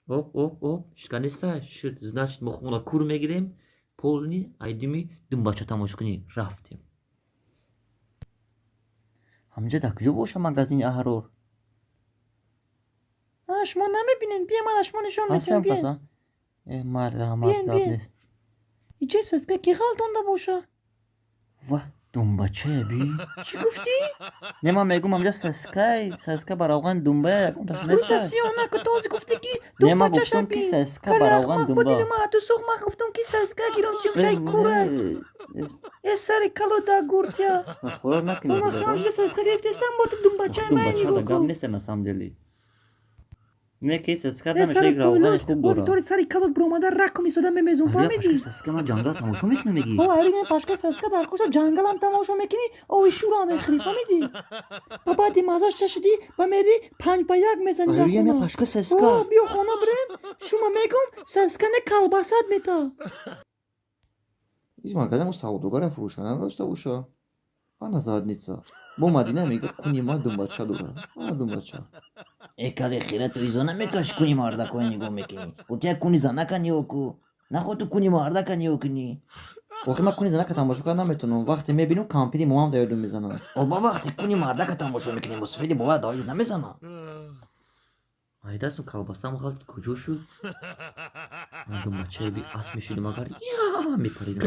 Оп, оп, оп, шика неста, шуд. Значит, мо хона кур мегирем, полный айдими думбача тамошо кунӣ рафтем. Ҳамҷа дар куҷо боша магазини Аҳрор? Шумо намебинед, бия, ман аз шумо нишон медиҳам. Ҳастам. Биен. Паса майли, раҳмат. Биен, гап биен. нест. Иҷа саска ки ғалтонда боша. Ва, думбачая би. Чӣ гуфтӣ? Не, ман мегум, ҳамҷа саскай, саска ба равған думбая ягонташ Гуфта неста. сиёҳ наку, този гуфтӣ ки Не, ман думбачаша гуфтам ки бин. саска Кали ба равған ахмақ думба. будили, ма ту сух, ман гуфтам ки саска гирам, чимшай кура. Э, сари кало да гуртя. Хӯрок накунӣ. Ман хам шуда саска гирифтестам, бо ту думбачаи ман Думбача нигоҳ да гап кун. нест на самом деле. Не, ки саска Э, намеша, сари як равғани пӯйлуч, хуб бози дорад. тори сари калот биромада ракум истода мемезум, фаҳмидӣ? Пашка саска ман ҷангал тамошо мекунам, мегӣ? О, арина пашка саска дар куша ҷангалам тамошо мекунӣ, ови шурам мехӯрӣ, фаҳмидӣ? Ба баъди маззаш чашидӣ, ба мери 5 ба 1 мезанӣ дар Ария хона. Пашка саска. О, биё хона бирем, шума мегум, саска не, колбасат мета. Ин магазин савдогара фурӯшанда надошта боша. Ана задница. Бо Мадина мега, куни ма думбача дора. Ана думбача. Э, кали хира, ту изо намекаши, куни мардакоя нигоҳ мекунӣ. Ту як куни занака нигоҳ ку. Нахоҳ ту куни мардака нигоҳ кунӣ. Охи ман куни занака тамошо карда наметавонам. Вақте мебинам, кампири момам да ёдум мезанад. Оба, вақте куни мардака тамошо мекунӣ, мусофири бовар да ёд намезанад. Ай, дастум колбасам ғалт куҷо шуд? Ман думбачае би, асп мешудам агар, я мепаридам.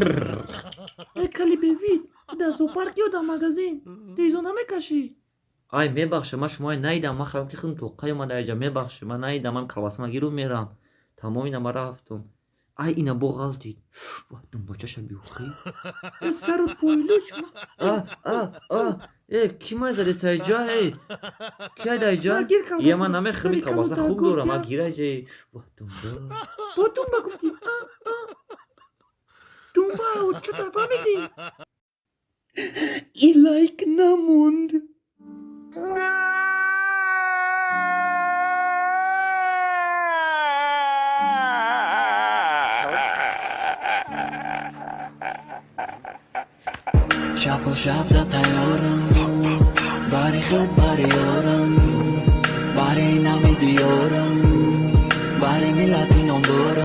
Э, кали бевид, ту дар зоопарк ё дар магазин? Ту изо намекашӣ? Ай, мебахша, ман шумоя наидам, ман хаём ки худам тоққай омада иҷа, мебахша, ман наидам, ман колбасама гиру мерам. Тамом, ина ман рафтум. Ай, ина бо ғалтид. Ва, думбачаша биухӣ. Э, сару пӯйлуч. А, а, а, э, ки май задеса иҷа, эй? Ки айда иҷа? Ма, гир колбаса. Е, ман намехӯрам, Сари колбаса калота хуб дорам, гуртя. ман гира иҷа. Ва, думба. Бо думба гуфтӣ? А, а. Думба, чута фаҳмидӣ? И лайк намонд. Шабу шаб да тайёрам, бари худ, бари ёрам, бари нами диёрам, бари миллати номдорам.